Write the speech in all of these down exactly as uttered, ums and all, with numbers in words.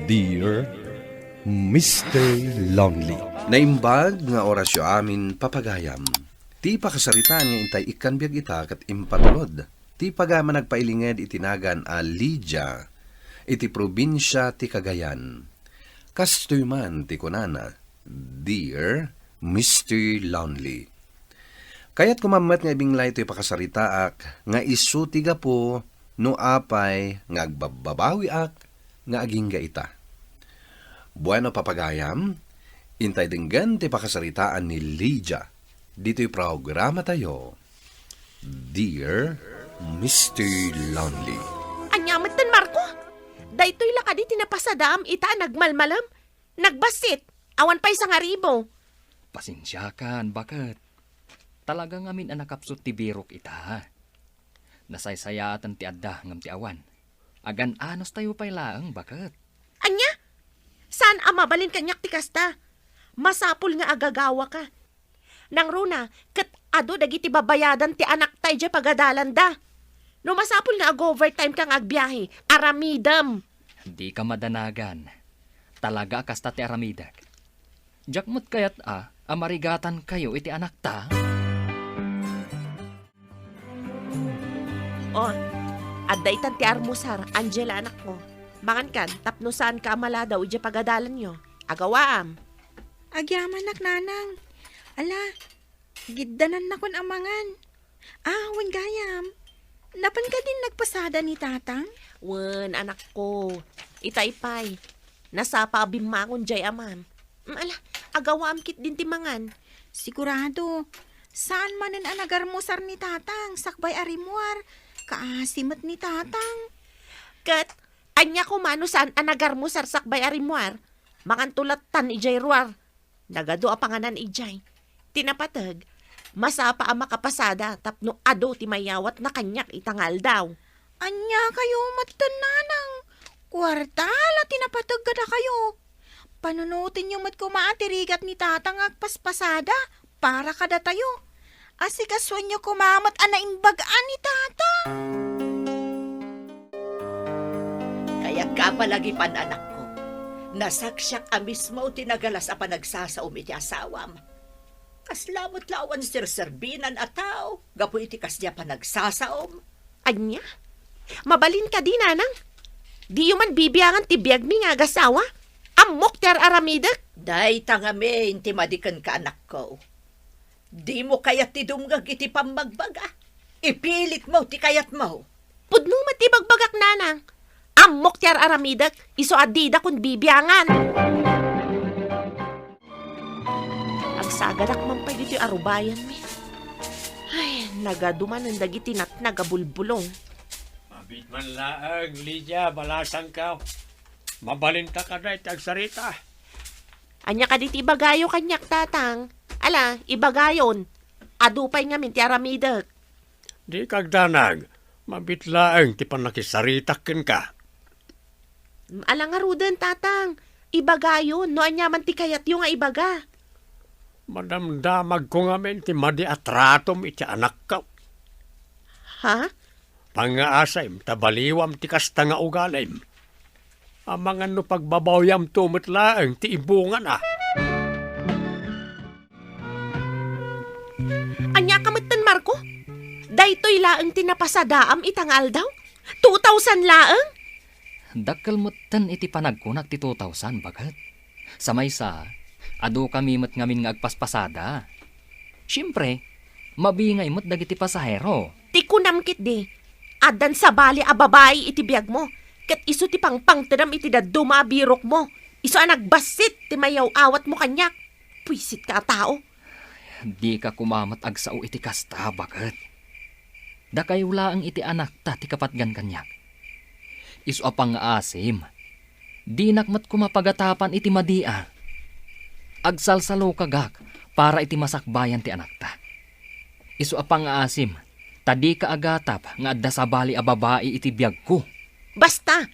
Dear Mister Lonely. Naimbag nga orasyo amin, papagayam. Ti pakasaritaan nga intay ikkan biag ita ket impatulod ti pagayam a nagpailinged iti nagan a Lydia iti probinsia ti Cagayan. Kastoy man ti kunana, Dear Mister Lonely. Kayat koma met nga ibinglay toy pakasaritaak nga isu ti gapu no apay nga agbabbabawiak nga agingga ita. Bueno, papagayam, intay denggen ti pakasaritaan ni Lydia ditoy programatayo, Dear Mister Lonely. Ania metten, Marco? Daytoy la kadi ti napasadaam ita a nagmalmalem? Nagbassit, awan pay sangaribu. Pasensiakan, baket. Talaga ngamin a nakapsut ti birok ita. Nasaysayaaten ti adda ngem ti awan. Agan-anustayo pay laeng, baket. Ania? Saan a mabalin kaniak ti kasta? Masapul nga agagawaka. Nangruna, ket adu dagiti babayadan ti anakta idiay pagadalanda. No masapul nga ag-overtime ka nga agbiahe, aramidem. Dika madanagan. Talaga a kasta ti aramidek. Diak met kayat a, a marigatankayo iti anakta. O, adda itan ti armusar, Angela, anakko. Mangankan, tapno saanka a maladaw idiay pagadalanyo. Agawaam. Agyamanak, nanang. Ala, giddanannakon a mangan. Ah, wen gayam. Napan kadin nagpasada ni tatang? Wen, anakko. Itay pay. Nasapa a bimmangon diay amam. Mm, ala, agawaam ketdin ti mangan. Sigurado, saan manen a nagarmusar ni tatang sakbay a rimmuar. Kaasi met ni tatang. Ket, ania koma no saan a nagarmusar sakbay a rimmuar? Manganto lattan idiay ruar. Nagadu a panganan idiay. Ti napateg, masapa a makapasada tapno adu ti mayawatna kaniak ita nga aldaw. Ania kayo metten, nanang? Kuarta la ti napateg kadakayo. Panunotenyo met koma ti rigat ni tatang nga agpaspasada para kadatayo. Asikasuenyo koma met a naimbag-an ni tatang. Kayatko a palagipan, anakko. Nasaksiak a mismo ti nagalas a panagsasaom iti asawam. Kasla met la awan serserbinan a tao gapu iti kasdi a panagsasaom. Ania? Mabalin kadi, nanang? Diyo man bibiangan ti biagmi nga agasawa? Ammok ti ar-aramidek. Dayta ngamin ti madi kenka, anakko. Dimo kayat ti dumngeg iti pammagbaga. Ipilitmo ti kayatmo. Pudno met ti bagbagak, nanang. Ammok ti ar-aramidek, isu a didakon bibiangan. Agsagadak man pay ditoy arubayanmi. Ay, nagadu manen dagiti natnag a bulbulong. Mabiit man laeng, Lydia, balasangko. Mabalinta kada iti agsarita. Ania kadi ti ibagayo kaniak, tatang? Ala, ibagayon. Adu pay ngamin ti aramidek. Dika agdanag, mabiit laeng ti pannakisaritak kenka. Ala ngaruden, tatang. Ibagayon no aniaman ti kayatyo nga ibaga. Madamdamagko ngamin ti madi a tratom iti anakko. Ha? Pangngaasim ta baliwam ti kasta nga ugalim. Amangan no pagbabawyamto met laeng ti ibungana. Ania ka metten, Marco? Daytoy laeng ti napasadaam ita nga aldaw? Two thousand laeng? Dakkel metten iti panagkunak ti two thousand, baket. Sa maysa, adukami met ngamin nga agpaspasada. Siempre, mabingay met dagiti pasahero. Ti kunam ketdi, addan sabali a babai iti biagmo, ket isu ti pangpangtedam iti dadduma a birokmo. Isu a nagbassit ti mayaw-awatmo kaniak. Puisit ka a tao. Dika koma met agsao iti kasta, baket. Dakayo laeng iti anakta ti kapatgan kaniak. Isu a pangngaasim, dinak met koma pagatapan iti madia. Agsalsalukagak para iti masakbayan ti anakta. Isu a pangngaasim, ta dika agatap nga adda sabali a babai iti biagko. Basta!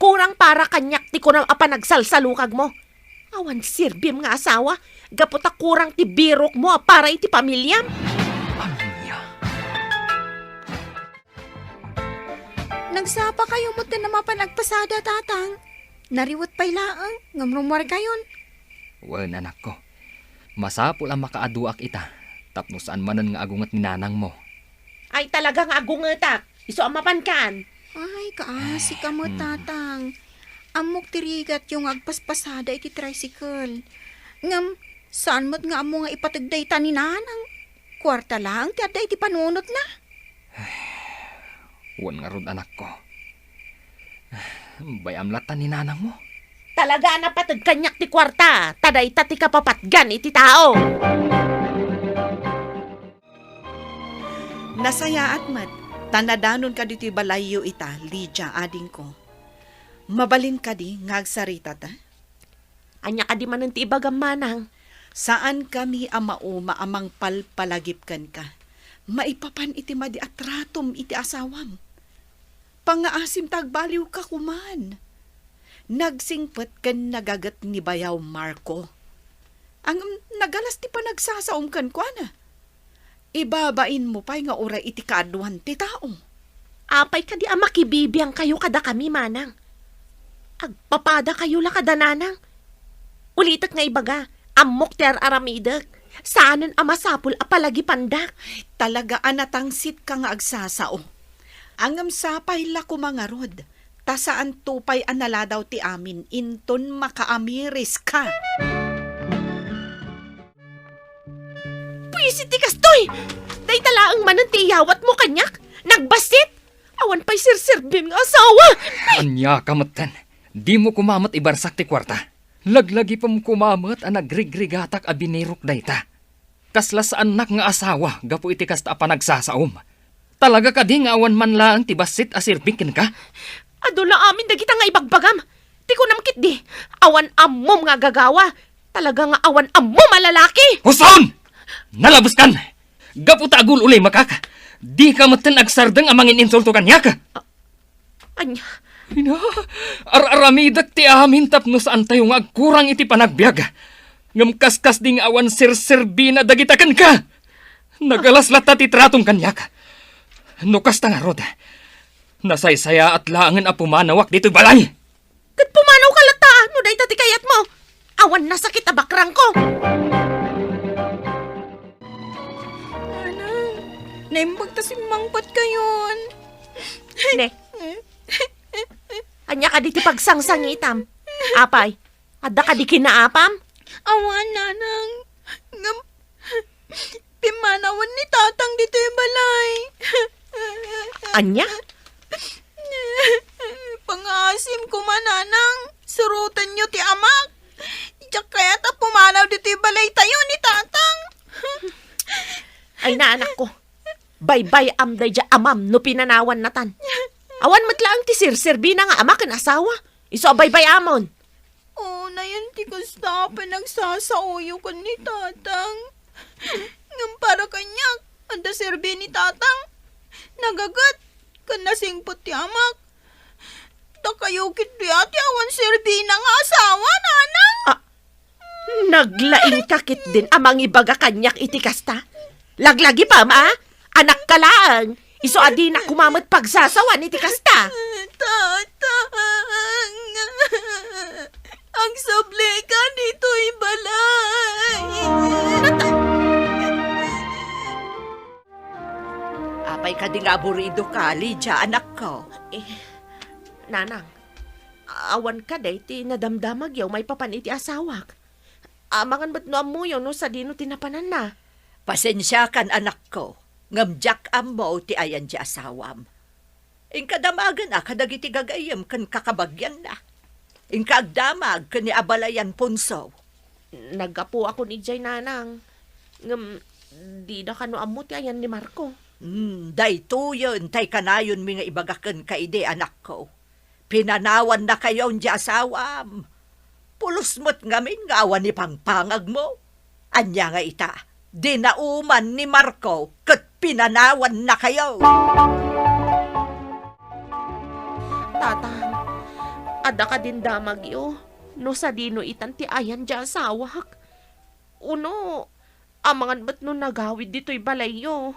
Kurang para kaniak ti kunam a panagsalsalukagmo. Awan serbim nga asawa, gapu ta kurang ti birokmo a para iti pamiliam. Ania? Nagsapakayo metten a mapan agpasada, tatang. Nariwet pay laeng, ngem rummuarkayon. Wen, anakko. Masapul a makaaduak ita, tapno saan manen nga agunget ni nanangmo. Ay, talaga nga agungetak. Isu a mapankan. Ay, kaasi ka met, Hmm. tatang. Ammok ti rigatyo nga agpaspasada iti tricycle. Ngem, saan met nga ammo nga ipateg dayta ni nanang. Kuarta laeng ti adda iti panunotna. Wen ngarud, anakko. Bay-am latta ni nanangmo. Talaga a napateg kaniak ti kuarta, ta dayta ti kapapatgan iti tao. Nasayaat met, ta nadanonka ditoy balayyo ita, Lydia, adingko. Mabalin kadi nga agsarita ta? Ania kadi manen ti ibagam, manang? Saankami a mauma a mangpalpalagip kenka. Maipapan iti madi a tratom iti asawam. Pangngaasim ta agbaliwka koman. Nagsingpet ken nagaget ni bayaw Marco. Ngem nagalas ti panagsasaom kenkuana. Ibabainmo pay nga uray iti kaaduan ti tao. Apay kadi a makibibiangkayo kadakami, manang? Agpapadakayo la kada nanang. Ulitek nga ibaga, ammok ti ar-aramidek. Saanen a masapul a palagipandak. Ay, talaga a natangsitka nga agsasao. Ngem sapay la koma ngarud, ta saanto pay a naladaw ti amin inton makaamiriska. Buisit ti kastoy! Dayta laeng manen ti iyawatmo kaniak? Nagbassit? Awan pay serserbim nga asawa! Ay! Ania ka metten? Dimo koma met ibarsak ti kuarta. Laglagipem koma met a nagrigrigatak a binirok dayta. Kasla saannak nga asawa gapu iti kasta a panagsasaom. Talaga kadi nga awan man laeng ti bassit a serbik kenka? Adu la amin dagita nga ibagbagam. Ti kunam ketdi, awan ammom nga gagawa. Talaga nga awan ammom a lalaki. Huson! Nalabeskan! Gapu ta agul-ulimakak, dika metten agsardeng a mangin-insulto kaniak. A-, ania? Ina, ar-aramidek ti amin tapno saantayo nga agkurang iti panagbiag. Ngem kaskasdi nga awan serserbina dagita kenka. Nagalas latta ti tratom kaniak. No kasta ngarud, nasaysayaat laengen a pumanawak ditoy balay. Ket pumanawka latta no dayta ti kayatmo. Awan nasakit a bakrangko. Nanang, naimbag ta simmangpetkayon. Ne. Ania kadi ti pagsangsangitam? Apay, adda kadi kinaapam? Awan, nanang. Ngem, pimmanawen ni tatang ditoy balay. Ania? Pangngaasim koma, nanang, surotenyo ti amak. Diak kayat a pumanaw ditoy balaytayo ni tatang. Ay, anakko. Baybay-am daydiay amam no pinanawannatan. Awan met laeng ti serserbina nga ama ken asawa. Isu a baybay-amon. Unayen ti kasta a panagsasaoyo ken ni tatang. Ngem para kaniak, adda serbi ni tatang. Nagaget, ken nasingpet ti amak. Dakayo ketdi a ti awan serbina nga asawa, nanang. Ah, naglaingka ketdin a mangibaga kaniak iti kasta? Laglagipem, a? Anakka laeng. Isu a dinak koma met pagsasawan iti kasta. Tatang, agsublika ditoy balay. Apay kadi nga aburidoka, Lydia, anakko? Eh, nanang, awan kadi ti nadamdamagyo maipapan iti asawak? Amangan met no ammoyo no sadino ti napananna. Pasensiakan, anakko, ngem diak ammo ti ayan ti asawam. Inka damagen a kadagiti gagayyem ken kakabagianna. Inka agdamag ken ni abalayan Ponso. Naggapuakon idiay, nanang. Ngem, dida kano ammo ti ayan ni Marco. Hmm, daytoyen tay kanayonmi nga ibaga kenka idi, anakko. Pinanawannakayon ti asawam. Pulos met ngamin nga awan ipangpangagmo. Ania nga ita, dinauman ni Marco ket pinanawannakayo. Tatang, adda kadin damagyo no sadino itan ti ayan ti asawak? Uno, amangan met no nagawid ditoy balayyo.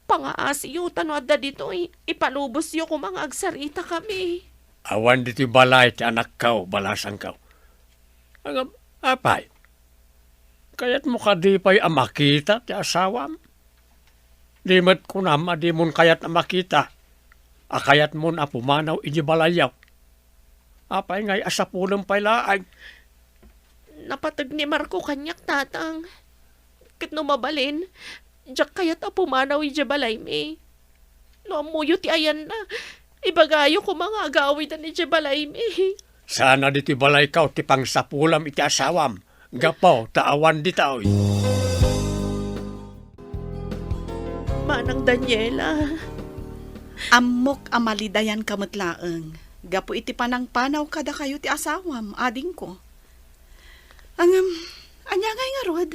Pangaasiyo ta no adda ditoy, ipalubosyo koma nga agsaritakami. Awan ditoy balay ti anakko, balasangko. Ngem, apay, kayatmo kadi pay a makita ti asawam? Di met kunam a dimon kayat a makita, a kayatmon a pumanaw idiay balayyo. Apay ngay a sapulem pay laeng? Napateg ni Marco kaniak, Tatang. Ket no mabalin, diak kayat a pumanaw idiay balaymi. No ammoyo ti ayanna, ibagayo koma nga agawiden idiay balaymi. Saan a ditoy balayko ti pangsapulam iti asawam, gapu ta awan ditoy. Manang Daniela. Ammok a malidayanka met laeng gapu iti panangpanaw kadakayo ti asawam, adingko. Ngem, ania ngay ngarud?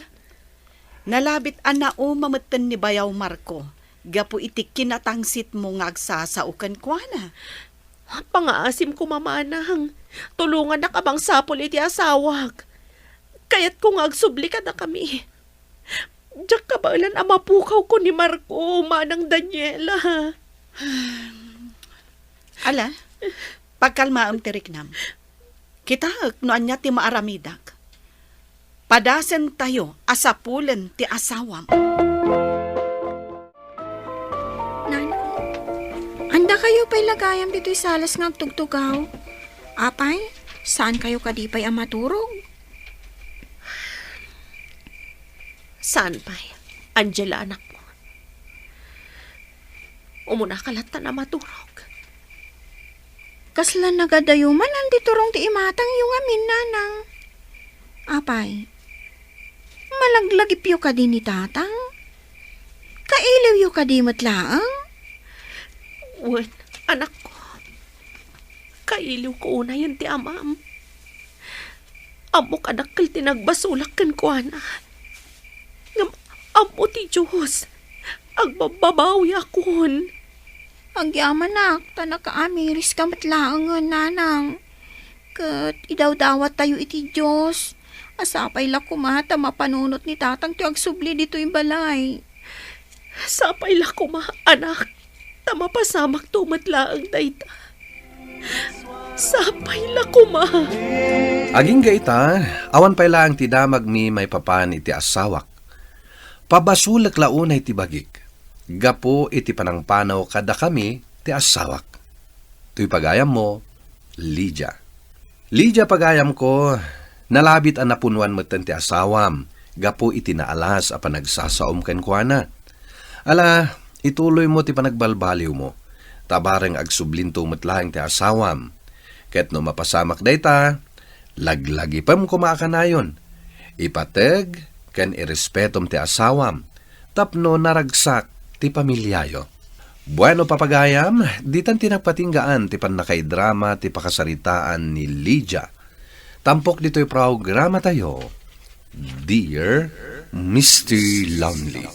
Nalabit a nauma metten ni bayaw Marco gapu iti kinatangsitmo nga agsasao kenkuana. Pangaasim koma, Manang. Tulongannak a mangsapul iti asawak. Kayatko nga agsubli kadakami. Diak kabaelan a mapukawko ni Marco, Manang Daniela. Ala, pagkalmaem ti riknam. Kitaek no ania ti maaramidak. Padasentayo a sapulen ti asawam. Nanang, andakayo pay la gayam ditoy sales nga agtugtugaw. Apay, saankayo kadi pay a maturog? Saan pay, Angela, anakko? Umunaka lattan a maturog. Kasla nagadayo manen ti turong ti imatangyo ngamin, Nanang. Apay, malaglagipyo kadi ni Tatang? Kailiwyo kadi met laeng? Wen, anakko. Kailiwko unayen ti amam. Ammok a dakkel ti nagbasolak kenkuana. Ngem ammo ti Dios, agbabbabawiakon. Agyamanak, ta nakaamiriska met laengen, Nanang. Ket idawdawattayo iti Dios a sapay la koma ta mapanunot ni Tatang ti agsubli ditoy balay. Sapay la koma, anak, ta mapasamakto met laeng dayta. Sapay la koma. Agingga ita, awan pay laeng ti damagmi maipapan iti asawak. Pabasolek la unay ti bagik, gapu iti panangpanaw kadakami ti asawak. Toy pagayammo, Lydia. Lydia, pagayamko, nalabit a napunuan metten ti asawam gapu iti naalas a panagsasaom kenkuana. Ala, ituloymo ti panagbalbaliwmo, ta bareng agsublinto met laeng ti asawam. Ket no mapasamak dayta, laglagipem koma a kanayon. Ipateg ken irespetom ti asawam tapno naragsak ti pamiliayo. Bueno, papagayam, ditan ti nagpatinggaan ti pannakaidrama ti pakasaritaan ni Lydia. Tampok ditoy programatayo, Dear Mister Lonely.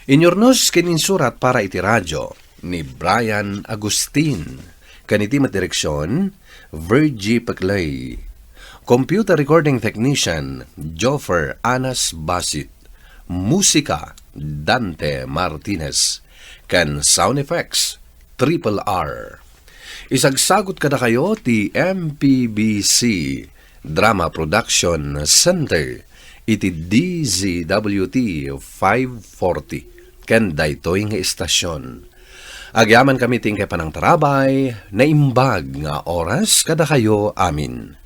Inyurnos ken insurat para iti radio ni Brian Agustin, ken iti met direksion, Virgie Peclay. Computer recording technician, Joffer Anas Basit. Musika, Dante Martinez. Ken sound effects, Triple R. Isagsagut kadakayo ti M P B C Drama Production Center iti D Z W T five forty ken daytoy nga istasion. Agyamankami ti inkay panangtarabay, naimbag nga oras kadakayo amin.